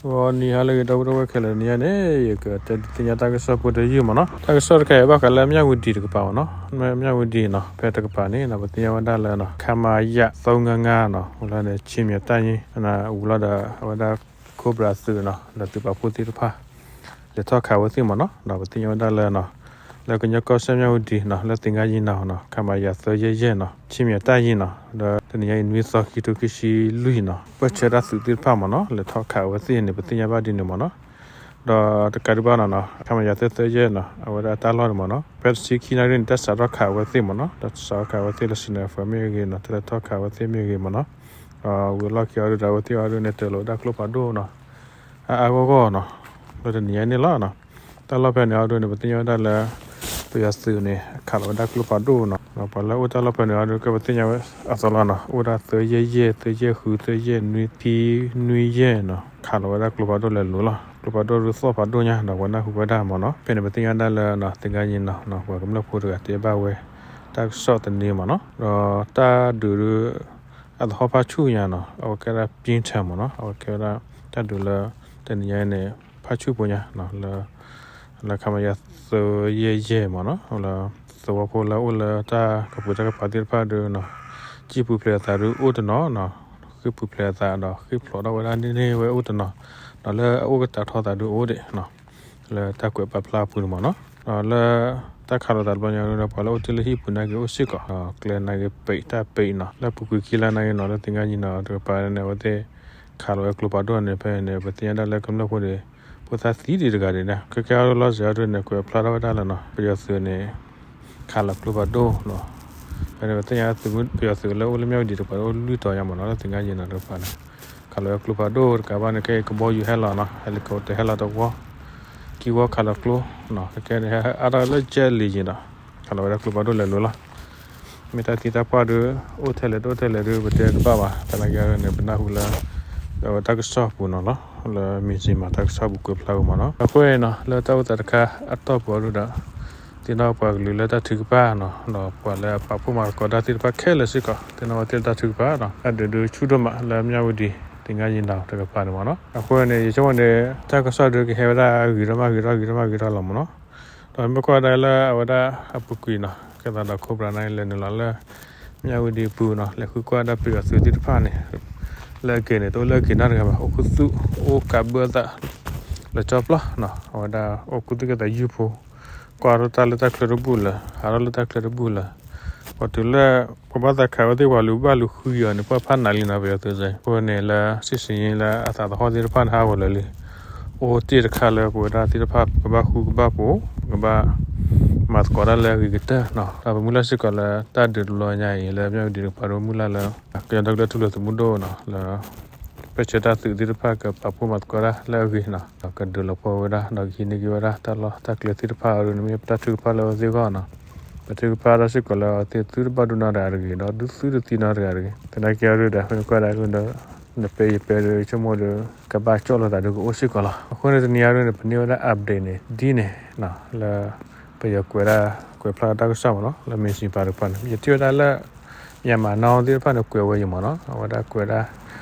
ဂီၤနံၤဟါလၢအဂ့ၤ ဒီပုၢ်ဝဲၢ်ခဲလၢာ်, နံၤအံၤန့ၣ် ယကတဲဒုးသ့ၣ်ညါတၢ်ကစီၣ်ဖိတယုၢ်မ့ၢ်နီၤ. တၢ်ကစီၣ်တခါအံၤဘၣ်ဃးလၢမၠၣ်ဝတံၤတကပၤမ့ၢ်နီၤ. မၠၣ်ဝတံၤနီၤ ဖဲတကပၤန့ၣ်နီၤ ပသ့ၣ်ညါဝဲဒၣ်လၢနီၤ ခမရ သုံးငါးငါးနီၤ ဝံၤလီၤန့ၣ် ခြေမြှင့်တပ်ရင်း ဝံၤလီၤဒီးအဝဲဒၣ် Cobra သုးနီၤ ဒီးသုးပာ်ဖှိၣ်သ့ၣ်တဖၣ် လဲၤထီၣ်ခးဝဲသ့ၣ်မ့ၢ်နီၤ. ဒီးပသ့ၣ်ညါဝဲဒၣ်လၢနီၤ လၢကညီကီၢ်စဲၣ်မၠၣ်ဝတံၤနီၤ လၢသင်္ဃန်းညီနောင်နီၤ ခမရ သုံးယဲၢ်ယဲၢ်နီၤ ခြေမြှင့်တပ်ရင်းနီၤ ဒီးတနံၤညါအံၤ နွံသီ ခံထိခံဆံလွံၢ်နီၤ ပၢၢ်ဆၢတၢ်သုးသ့ၣ်တဖၣ်မ့ၢ်နီၤ လဲၤထီၣ်ခးဝဲသ့ၣ်န့ၣ် ပသ့ၣ်ညါဘၣ်ဒ်န့ၣ်မ့ၢ်နီၤ. ဒီးတကးဒံးဘၣ်နီၤနီၤ ခမရ သုံးသၢယဲၢ်နီၤ အဝဲဒၣ်တၢ်လီၢ်န့ၣ်မ့ၢ်နီၤ ဖဲတဆံခံနၣ်ရံၣ်န့ၣ် တၢ်စးထီၣ်ခးဝဲသ့ၣ်မ့ၢ်နီၤ တၢ်စးထီၣ်ခးဝဲသ့ၣ်လၢ sniper မ့ၢ်ဂ့ၤနီၤ တၢ်လဲၤထီၣ်ခးဝဲသ့ၣ်မ့ၢ်ဂ့ၤမ့ၢ်နီၤ ဒီးဝံၤအလီၢ်ခံအီၤဒုးဒီး အဝဲသ့ၣ်အီၤဒုးန့ၣ် တၢၤလီၤဝဲဒၣ်ကျိဖးဒိၣ်နီၤ အါအါဂီၢ်ဂီၢ်နီၤ လၢတနံၤညါန့ၣ်လီၤနီၤ. တၢ်လီၢ်ဖဲန့ၣ်အီၤဒုးန့ၣ် ပသ့ၣ်ညါဝဲဒၣ်လၢ ပယီၤသုးန့ၣ် ခးလီၤဝဲဒၣ်ကျိဖးဒိၣ်နီၤ ဒီးပှၤလၢအိၣ်တၢ်လီၢ်ဖဲန့ၣ်အီၤဒုး ကဲပသ့ၣ်ညါဝဲအသီလီၤနီၤ အိၣ်ဒၣ် သုံးယဲၢ်ယဲၢ် သုံးယဲၢ်ဃု သုံးယဲၢ်နွံ ခံနွံယဲၢ်နီၤ ခးလီၤဝဲဒၣ်ကျိဖးဒိၣ်လဲၤလိၤလီၤ. ကျိဖးဒိၣ်ဒုးသီၣ်ဖးဒိၣ်ညါဒီး ပှၤနၢ်ဟူဝဲဒၣ်မ့ၢ်နီၤ ဖဲန့ၣ် ပသ့ၣ်ညါဒၣ်လၢနီၤ သင်္ဃန်းညီနောင်နီၤ ပှၤကမျၢၢ်ဖိတဂၤတဲဘၣ်ဝဲ တၢ်ကစီၣ်တနံၤမ့ၢ်နီၤ ဒီးတၢ်ဒုးဒုး အသဟီၣ်ဖးဆူၣ်ညါနီၤ အဝဲကဲဒၣ် ပြင်းထန် မ့ၢ်နီၤ အဝဲကဲဝဲဒၣ် တၢ်ဒုးလၢ တနံၤညါအံၤန့ၣ် ဖးဆူၣ်ဖိညါနီၤ လၢ လၢ ခမရ သုံးယဲၢ်ယဲၢ် မ့ၢ်နီၤ လၢ သဝီဖိလၢအိၣ်လၢတၢ်ကပူၤတၢ်ကပၤသ့ၣ်တဖၣ်ဒုးနီၤ စံၣ်ပူၤဖျဲးအသးဒုးအိၣ်တနီၤနီၤ ဃ့ၢ်ပူၤဖျဲးအသးဒီး ဃ့ၢ်ဖျိးထီၣ်ဝဲဒၣ်န့ၢ်န့ၢ်ဝဲအိၣ်တနီၤ ဒီးလၢအအိၣ်ကတၢၢ်ထီၣ်သးဒုးအိၣ်ဒံးနီၤ လၢတၢ်ကွဲးပာ်ဖျါအပူၤန့ၣ်မ့ၢ်နီၤ ဒီးလၢ တၢ်ခးလိာ်သးတဘျီညါဒုးဒီး ပှၤလၢအိၣ်တ့ၢ်လၢဟံၣ်ပူၤနာ်က့ၤအိၣ်စ့ၢ်ကီး ကျဲနာ်က့ၤပံးတၢ်ပံးနီၤ လၢပူၤကွံာ်ခံလါနာ်က့ၤနီၤ လၢသင်္ဃန်းညီနောင်တကပၤန့ၣ် အဝဲသ့ၣ် ခးလီၤဝဲကျိဖးဒိၣ်န့ၣ် ဖဲန့ၣ် ပသ့ၣ်ညါဒၣ်လၢကမျၢၢ်ဖိန့ၣ် ဖိသၣ်သံဒံးတဂၤဒံးန့ၣ် ခဲကဲအီၤဒုးလီၤစဲၤအီၤဒုးန့ၣ် ကွဲးဖျါထီၣ်ဝဲဒၣ်လၢနီၤ ပယီၤသုးန့ၣ် ခးလီၤကျိဖးဒိၣ်နီၤ ဖဲန့ၣ် ပသ့ၣ်ညါ ပယီၤသုးလၢအိၣ်လၢမၠၣ်ဝတံၤတကပၤ အိၣ်လွံၢ်တီၤညါမ့ၢ်နီၤ လၢသင်္ဃန်းညီနောင်တကပၤန့ၣ် ခးလီၤဝဲကျိဖးဒိၣ်တကးဘၣ်န့ၣ် ခဲအံၤကဘီယူၤဟဲလီၤနီၤ helicopter ဟဲလီၤတဝီ ခံဝီခးလီၤကျိ ခဲကဲန့ၣ် ဟဲအါထီၣ်လၢကဲလံၤယံၤဒီး ခးလီၤဝဲဒၣ်ကျိဖးဒိၣ်လဲၤလိၤလီၤ မ့ၢ်တၢ်သံတၢ်ပှၢ်ဒုး အိၣ်ထဲလဲၣ်တအိၣ်ထဲလဲၣ်ဒုး ပတဲတဘၣ်ဘၣ် သနာ်က့န့ၣ် ပနၢ်ဟူလၢ အဝဲတၢ်ကစီၣ်ပူၤနီၤလီၤ လၢ မဇ္ဈိမ တၢ်ကစီၣ်ပူၤကွဲးဖျါဝဲမ့ၢ်နီၤ အဃိန့ၣ်နီၤ လၢတၢ်အိၣ်သးတခါအတီၢ်ပူၤအီၤဒုးဒီး သ့ၣ်နီၣ်ပှၤကလုာ်လၢတၢ်ထုကဖၣ်နီၤ ဒီးပှၤလၢအပာ်ဖှိၣ်မၤသကိးတၢ်သ့ၣ်တဖၣ်ခဲလၢာ်စ့ၢ်ကီး သ့ၣ်နီၣ်ဝဲသ့ၣ်လၢတၢ်ထုကဖၣ်နီၤ တၢ်ဒုးဒုးဆူၣ်ဒိၣ်မးလၢမၠၣ်ဝတံၤ သင်္ဃန်းညီနောင်တကပၤန့ၣ်မ့ၢ်နီၤ အဃိန့ၣ် ယဆိကမိၣ်န့ၣ် တၢ်ကစီၣ်ဒုးကဟဲဝဲဒၣ်ဂ့ၤထီၣ်မးဂ့ၤထီၣ်ဂ့ၤထီၣ်မးဂ့ၤထီၣ်လီၤမ့ၢ်နီၤ ဒီးမ့ၢ်ကွၢ်ဒၣ်လၢအဝဲဒၣ်အပူၤကွံာ်နီၤ ကဲသးဒီး Cobra န့ၣ် လဲၤနုာ်လီၤလၢ မၠၣ်ဝတံၤပူၤနီၤ လဲၤဃုကွၢ်ဒၣ်ပယီၤသုးသ့ၣ်တဖၣ်န့ၣ် လၢအဂ့ၤန့ၣ် တအိၣ်လၢအဂ့ၤနီတဂၤဘၣ် အိၣ်ခူသူၣ် အိၣ်ကးဘၢအသး လၢကၠီပျီနီၤ အဝဲဒၣ်အိၣ်ခူသူၣ်ကဲသးယုၢ်ဖိ ကွၢ်ထီၣ်တၢ်လၢတၢ်ချၢတဘူၣ်လၢၤ ဟးထီၣ်လၢတၢ်ချၢတဘူၣ်လၢၤ ပှၤတုၤလၢ ပှၤဘၣ်သးခးဝဲသ့ၣ်ပှၤလူၤဘၣ်လူၤဃုအီၤန့ၣ် ပှၤဖးနးလံနီၤ ပယီၤသုးစ့ၢ် အဃိန့ၣ်လၢ စစ်ဆင်ရေး လၢအသးသဟီၣ်သ့ၣ်တဖၣ်န့ၣ် ဟးဂီၤလၢာ်လံ အိၣ်တ့ၢ်တခါလၢပဝဲဒၣ်သ့ၣ်တဖၣ် ပကဘၣ်ဃူကဘၣ်ဖိး ပကဘၣ် မၤသကိးတၢ်လၢအဂ့ၤကတၢၢ်နီၤ ဒီးပမုၢ်လၢ်စ့ၢ်ကီးလၢတၢ်ဒုးတဘျီညါအံၤ လၢမၠၣ်ဝတံၤတကပၤဒီးမုၢ်လၢ်လၢ ကညီဒီကလုာ်ထူလၢသုးမုၢ်ဒိၣ်နီၤ လၢ ပၢၢ်ဆၢတၢ်သုးသ့ၣ်တဖၣ်ကပာ်ဖှိၣ်မၤသကိးတၢ်လၢအဂ့ၤနီၤ ဒီးကဒုးလီၤပှီၢ်ဝဲဒၣ် ဒီးကဟံးန့ၢ်က့ၤဝဲဒၣ်တၢ်လီၢ်တၢ်ကျဲသ့ၣ်တဖၣ်အီၤဒုးန့ၣ် မ့ၢ်ပတၢ်ထုကဖၣ်လၢအဝဲသ့ၣ်အဂီၢ်နီၤ ပထုကဖၣ်တၢ်စ့ၢ်ကီးလၢအဝဲသ့ၣ်သုတဘၣ်ဒိနီတဂၤတဂ့ၤ ဒီးဒုးသုတသံနီတဂၤတဂ့ၤ သနာ်က့အီၤဒုးဒီး မ့ၢ်ကွၢ်ဒၣ်ဒုးဒီး နပဲယပဲဒုး ယဆိကမိၣ်ဒီး ကဘၣ်ကၠီၣ်လိာ်သးဒုးကအိၣ်စ့ၢ်ကီးလီၤ. အဃိန့ၣ်တနံၤအံၤဒုးန့ၣ် ပန့ၢ်ဝဲဒၣ် update န့ၣ် ဒ်န့ၣ် လၢ ပယီၤကွဲးဒၣ် ကွဲးဖျါတၢ်ကစီၣ်မ့ၢ်နီၤ လၢ မဇ္ဈိမ တကပၤန့ၣ် ယထံၣ်ဝဲဒၣ်လၢ Myanmar Now သ့ၣ်တဖၣ်န့ၣ် ကွဲးဝဲအံၤမ့ၢ်နီၤ အဝဲဒၣ်ကွဲးဒၣ်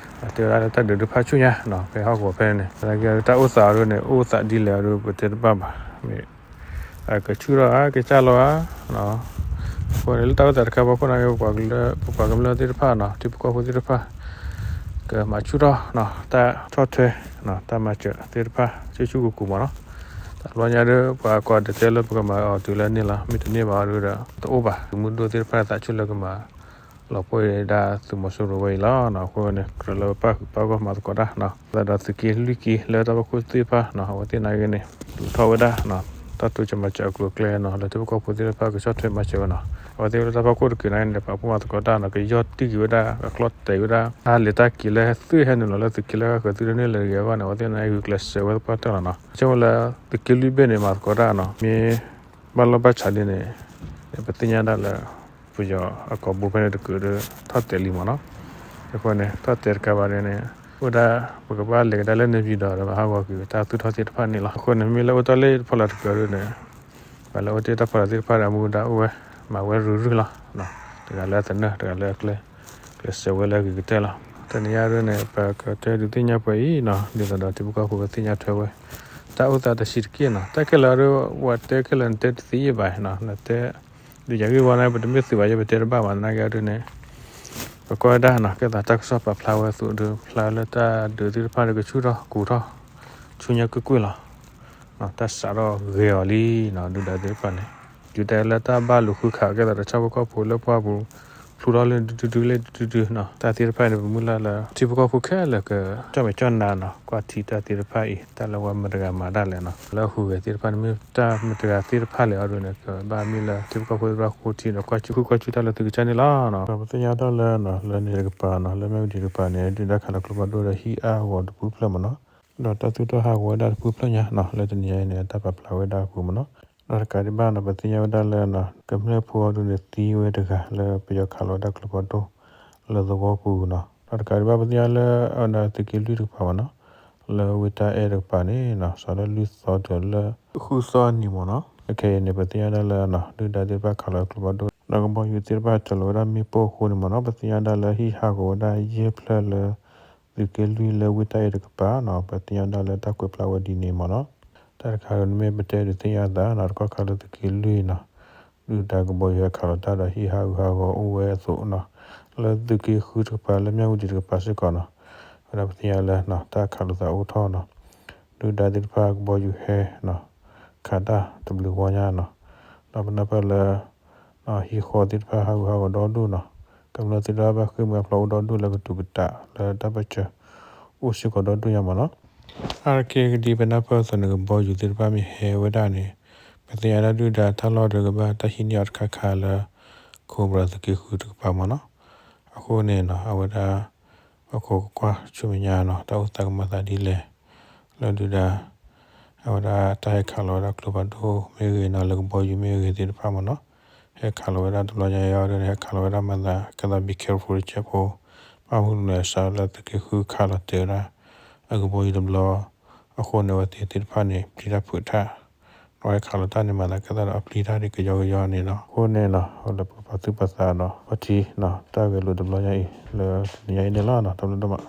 တဲဝဲဒၣ်လၢတၢ်ဒုးဒုးဖးဆူၣ်ညါနီၤ ဖဲဟီၣ်ကဝီၤဖဲန့ၣ် သနာ်က့တၢ်အိၣ်သးအီၤဒုးန့ၣ် အိၣ်သးဒ်လဲၣ်အီၤဒုး ပတဲတဘၣ်ဘၣ် မ့ၢ် ကဆူၣ်ထီၣ်ဧါ ကစၢ်လီၤဧါ အဃိန့ၣ် လၢတၢ်အိၣ်သးတခါဖီခိၣ်န့ၣ် ပပှၤကမျၢၢ်သ့ၣ်တဖၣ်နီၤ ထံဖိကီၢ်ဖိသ့ၣ်တဖၣ် ကမၤဆူၣ်ထီၣ်နီၤ တၢ်ဆီၣ်ထွဲ တၢ်မၤစၢၤသ့ၣ်တဖၣ် ဆူၣ်ဆူၣ်ကိၢ်ကိၢ်မ့ၢ်နီၤ တဘျီညါဒုး ပှၤကိးဒဲးတဲလၢပကမၤအီၤတုၤလၢန့ၣ်လီၤ မ့ၢ်တန့ၢ်ဘၣ်အီၤဒုးဒီး တအိၣ်ဘၣ် သုးမုၢ်ဒိၣ်သ့ၣ်တဖၣ်သးဆူၣ်လၢကမၤ လီၤပှီၢ်ဒၣ်သုးမီၤစိရိၤဝဲအံၤလီၤ. အဃိန့ၣ် ကြၢးလၢပပၢ်ဃုာ်ပၢ်ဂီၢ်မၤသကိးတၢ်နီၤ သတးဒီးသုးက့လွံၢ်က့လၢတၢ်ဖီခိၣ်သ့ၣ်တဖၣ်နီၤ အဝဲသ့ၣ်နာ်က့န့ၣ် ဒုးထီၣ်ဝဲဒၣ် တၢ်တိစၢၤမၤစၢၤအကျိၤအကျဲနီၤ လၢထံဖိကီၢ်ဖိသ့ၣ်တဖၣ်ကဆီၣ်ထွဲမၤစၢၤဝဲနီၤ အဝဲသ့ၣ်လၢတၢ်ဖီခိၣ်တက့ၢ်နာ်က့န့ၣ် ပာ်ဖှိၣ်မၤသကိးတၢ်နီၤ ကယီၢ်တံၢ်က့ၤဝဲဒၣ် အကျီၢ်တဲာ်ဝဲဒၣ် တၢ်လဲၤတၢ်က့ၤလၢသုဟဲနုာ်လီၤလၢသုးက့လၢအဂၤဃၢၤသုတန့ၢ်လၢၤတဂ့ၤအဂီၢ်န့ၣ် အဝဲသ့ၣ်နာ်က့ဂုာ်ကျဲးစၢးဝဲသပှၢ်တၢၢ်လီၤနီၤ ဆိကမိၣ်လၢ သုးက့လွံၢ်ဘ့ၣ်န့ၣ် မၤသကိးတၢ်နီၤ မ့ၢ် ဘၣ်လီၢ်ဘၣ်ဆးဒ်န့ၣ် ပသ့ၣ်ညါဒၣ်လၢ ပယီၤအကိာ်ဘိဖဲန့ၣ်တကုးဒီး ထီၣ်တဲာ်လံမ့ၢ်နီၤ. အဃိန့ၣ် ထီၣ်တဲာ်တကးဘၣ်န့ၣ် အိၣ်ဒၣ် ပကဘၣ်လဲၤကဒါလၢန့ၣ်ပၠံၤဒီး မၤဟးဂီၤကွံာ်တၢ်သူၣ်ထီၣ်သ့ၣ်တဖၣ်န့ၣ်လီၤ. အဃိန့ၣ် မ့ၢ်လၢအိၣ်တ့ၢ်လၢတၢ်ဖီလာ်တကုးဒ်န့ၣ် ပှၤလၢအိၣ်တ့ၢ်တၢ်ဖီလာ်သ့ၣ်တဖၣ်ဒီး မူဒါအိၣ်ဝဲ မၤဝဲရုၢ်ရုၢ်လီၤ. တဂၤလၢအသနၢၣ် တဂၤလၢအကျဲ ကျဲးစၢးဝဲလၢအဂ့ၤကတၢၢ်လီၤ. တနံၤအံၤဒ်န့ၣ် ပကတဲဒုးသ့ၣ်ညါပှဲၤအံၤနီၤ ဒ်သိးဒီးထံဖိကီၢ်ဖိကသ့ၣ်ညါထွဲဝဲ တၢ်အိၣ်သးတဆံးတက့ၢ်နီၤ တၢ်ခဲလၢာ်ဒ် ပှၤတဲခဲလၢာ်နတဲတသ့ယဲၢ်ဘၣ်နီၤ နတဲ ဒ်ယၤဂ့ၢ်ဝီန့ၣ် ပတမ့ၢ်သုးဘၣ်ယဲ ပတဲတဘၣ်ဘၣ်သနာ်က့ဒ်န့ၣ် ပကွၢ်ဝဲဒၣ်နီၤ ကဲသးတၢ်ကစီၣ်ပာ်ဖျါဝဲအသိးဒီး ဖျါလၢတၢ်ဒုးသ့ၣ်တဖၣ်န့ၣ် ကဆူၣ်ထီၣ်ကူၣ်ထီၣ် ဆူညါကွ့ၢ်ကွ့ၢ်လီၤ. တၢ်စးထီၣ်ဂဲၤအီၤလံနီၤ ဒုၣ်ဒါသ့ၣ်တဖၣ်န့ၣ် ဒုးတၢ်လၢတၢ်ဘၣ်လူၤဃုခးကဲသးဒီးဆၣ်ဖိကီၢ်ဖိလၢပှၢ်ပူၤ ဖျူထီၣ်လၢဒုဒုဒုလၢဒုဒုဒုနီၤ တၢ်သ့ၣ်တဖၣ်န့ၣ် ပမုၢ်လၢ်လၢ ထံဖိကီၢ်ဖိခဲလၢာ်က ကၠီၣ်မဲာ်ကၠီၣ်နါနီၤ ကွၢ်ထံတၢ်သ့ၣ်တဖၣ်အံၤ တၢ်လၢပှၤမတၤတဂၤမၤဒၣ်လဲာ်နီၤ လၢအဟူးဂဲၤသ့ၣ်တဖၣ်န့ၣ် မ့ၢ်တၢ်မတၤတဂၤသ့ၣ်တဖၣ်လဲၣ်အီၤဒ်န့ၣ် ကဘၣ်မ့ၢ်လၢထံဖိကီၢ်ဖိသ့ၣ်တဖၣ်ဃိထံဒီး ကွၢ်ဃုကွၢ်ဆူၣ်တၢ်လၢသုကစၢ်န့ၣ်လီၤ. ပသ့ၣ်ညါတၢ်လၢ လၢန့ၣ်တကပၤနီၤ လၢမၠၣ်ဝတံၤတကပၤန့ၣ် ဒုၣ်ဒါခးလီၤကျိဖးဒိၣ်ဒီးဟံၣ်အါဂီၤတပူၤဖျၢၣ်မ့ၢ်နီၤ ဒီးတၢ်သူၣ်ထီၣ်ဟးဂီၤဝဲဒၣ်တပူၤဖျၢၣ်ညါနီၤ လၢတနံၤညါအံၤန့ၣ် တၢ်ပာ်ဖျါဝဲဒၣ်အပူၤမ့ၢ်နီၤ ဒီးတကးဒံးဘၣ်နီၤ ပသ့ၣ်ညါဝဲဒၣ်လၢ ကမျၢၢ်ဖိအီၤဒ်န့ၣ် သံဝဲတဂၤလၢပယီၤခးလီၤဝဲဒၣ်ကျိဖးဒိၣ် လၢသဝီပူၤနီၤ ဒီးတကးဒံးဘၣ်ပသ့ၣ်ညါလၢ အဝဲဒၣ်သုးက့လွံၢ်တကပၤမ့ၢ်နီၤ လၢဝ့ၢ်တၢ်အဲၣ်တကပၤန့ၣ်နီၤ စးလၢလွံၢ်သီတုၤလၢ ဃုသီအနံၤမ့ၢ်နီၤ အခဲအံၤန့ၣ် ပသ့ၣ်ညါဒၣ်လၢ ဒုၣ်ဒါသ့ၣ်တဖၣ်ခးလီၤကျိဖးဒိၣ် ဒီးကဘီယူၤသ့ၣ်တဖၣ်တၢ်လီၤဝဲဒၣ်မ့ၣ်ပိၢ်အဃိန့ၣ်မ့ၢ်နီၤ ပသ့ၣ်ညါဒၣ်လၢဟံၣ်ဟးဂီၤဝဲဒၣ်ယဲၢ်ဖျၢၣ်လၢ သုးက့လွံၢ်လၢဝ့ၢ်တၢ်အဲၣ်တကပၤနီၤ ပသ့ၣ်ညါဒၣ်လၢတၢ်ကွဲးဖျါဝဲဒ်န့ၣ်မ့ၢ်နီၤ တၢ်တခါန့ၣ်မ့ၢ်ပတဲဒုးသ့ၣ်ညါအသးနီၤ တကီၢ်ခါလၢသုးက့လွံၢ်နီၤ ဒုၣ်ဒါကဘီယူၤဟဲခးလီၤတၢ်ဒီးဟံၣ်ဟးဂူာ်ဟးဂီၤအိၣ်ဝဲအသိးနီၤ လၢသုးက့ဃုတကပၤလၢမၠၣ်ဝတံၤတကပၤစ့ၢ်ကီးနီၤ အဝဲဒၣ်ပသ့ၣ်ညါလၢ တၢ်ခးလိာ်သးအိၣ်ထီၣ်နီၤ ဒုၣ်ဒါသ့ၣ်တဖၣ်ကဘီယူၤဟဲ ခးတၢ်တဘျုးဝီညါနီၤ ဒီးပနၢ်ပၢၢ်လၢ ဟံၣ်ဃီသ့ၣ်တဖၣ်ဟးဂူာ်ဟးဂီၤဒီဒူၣ်နီၤ ကမျၢၢ်သ့ၣ်တဖၣ်ဘၣ်ဃ့ၢ်မှံဟးဖျိးအိၣ်ဒီဒူၣ်လၢကတူၤကတးလၢတၢ်ပၢၢ်ဆၢ အိၣ်စ့ၢ်ကီးဒီဒူၣ်ညါမ့ၢ်နီၤ အါတက့ၢ်ကဒံးပနၢ်ပၢၢ်အသိးန့ၣ် ကဘီယူၤသ့ၣ်တဖၣ်မ့ၢ်ဟဲဝဲဒၣ်န့ၣ် ပသ့ၣ်ညါဒၣ်ဒုၣ်ဒါတၢ်လီၢ်ဒီးကဘၣ်တၢ်ဟံးန့ၢ်အီၤတခါခါလၢ Cobra သုးက့ဃုတကပၤမ့ၢ်နီၤ အဃိန့ၣ်နီၤ အဝဲဒၣ် ပကကွၢ်ဆူမဲာ်ညါနီၤ တၢ်အိၣ်သးကမၤသးဒ်လဲၣ် လၢဒုၣ်ဒါ အဝဲဒၣ်တၢ်ဟဲခးလီၤဝဲဒၣ်ကျိဖးဒိၣ်မ့ၢ်ဂ့ၤနီၤ လၢကဘီယူၤမ့ၢ်ဂ့ၤသ့ၣ်တဖၣ်မ့ၢ်နီၤ ဟဲခးလီၤဝဲဒၣ်တဘျီညါအံၤဒ်န့ၣ် ဟဲခးလီၤဝဲဒၣ်မၤသး ကဲသး be careful တကဲးဖိ ဘၣ်မနုၤလဲၣ် စးလၢသုးက့ဃုခးလီၤတဲာ်ဝဲဒၣ် အကဘီယူၤတဘျီ အဃိန့ၣ် အဝဲသ့ၣ်သ့ၣ်တဖၣ်န့ၣ် ပျံၤတၢ်ဖုးတၢ် ဒီးဟဲခးလီၤတၢ်န့ၣ် မၤသးကဲသးဒီးအပျံၤတၢ်ဒ်ကယီကယီန့ၣ်လီၤ. အဃိန့ၣ်နီၤ လၢပကပာ်သူၣ်ပာ်သးဒီး ခီၣ်ထံးနီၤ တၢ်ဂဲၤလိာ်တဘျီညါအံၤ လၢတနံၤညါအံၤန့ၣ်လီၤနီၤ တၢ်ဘျုးဒိၣ်မး.